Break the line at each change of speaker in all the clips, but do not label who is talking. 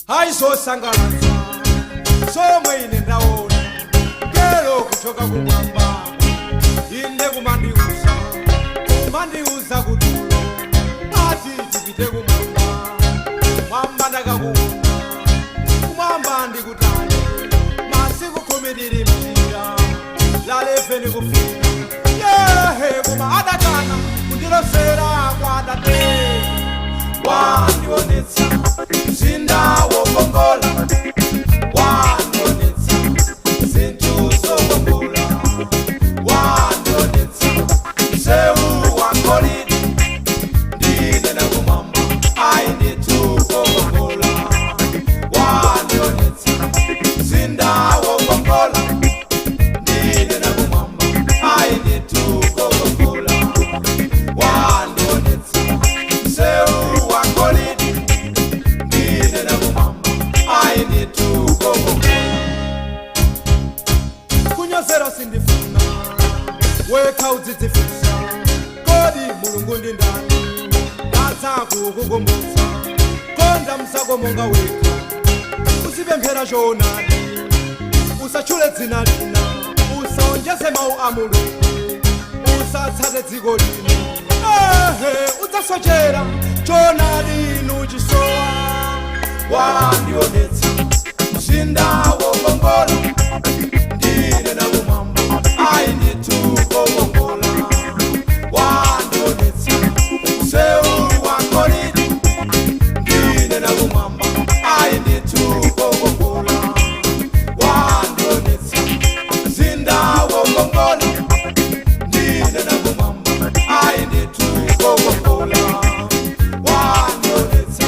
Aizosangalatsa somwe ine ndaona ngelo kuchoka kumwamba ine kumandiuza kumandiuza kutulo ati tipite kumwamba mwamba ndakakuona kumwamba ndikutani masiku 10 tili mjira lalefeni kufika yehe koma adakana kundilosera kwa adate wandionetsa mzinda wokongola wandionetsa zinthu zokongola wandionetsa msewu wa golide ndinena kumwamba ayi ndithu kokongola wandionetsa mzinda wokongola ndinena kumwamba ayi ndithu kokongola wandionetsa msewu wa golide ndinena kumwamba ayi ndithu kokongola kunyozera sindifuna wekha udzidzifusa kodi mulungu ndi ndani ndatsa kukukumbutsa konda msako monga wekha usipemphera choonadi usatchule dzina lina usaonjeze mawu a mulungu usatsate dziko lino ehe udzasochera choonadi inu chisowa wandionetsa mzinda wokongola ndine nakumwamba ayi ndithu kokongola wandionetsa msewu wa golide ndine nakumwamba ayi ndithu kokongola wandionetsa mzinda wokongola ndine nakumwamba ayi ndithu kokongola wandionetsa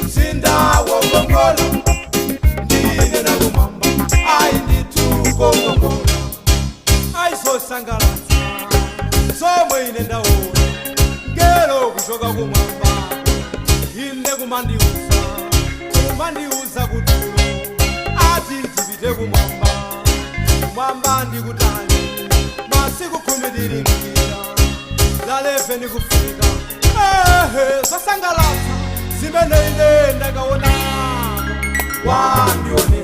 mzinda wokongola ndine nakumwamba ayi ndithu kokongola aizosangalatsa somwe ine ndaona ngelo kuchoka kumwamba ine kumandiuza kumandiuza kutulo ati tipite kumwamba kumwamba ndikutani masiku 10 tili mjira lalefeni kufika ehe zosangalatsa zimene ine ndakaona wandionetsa.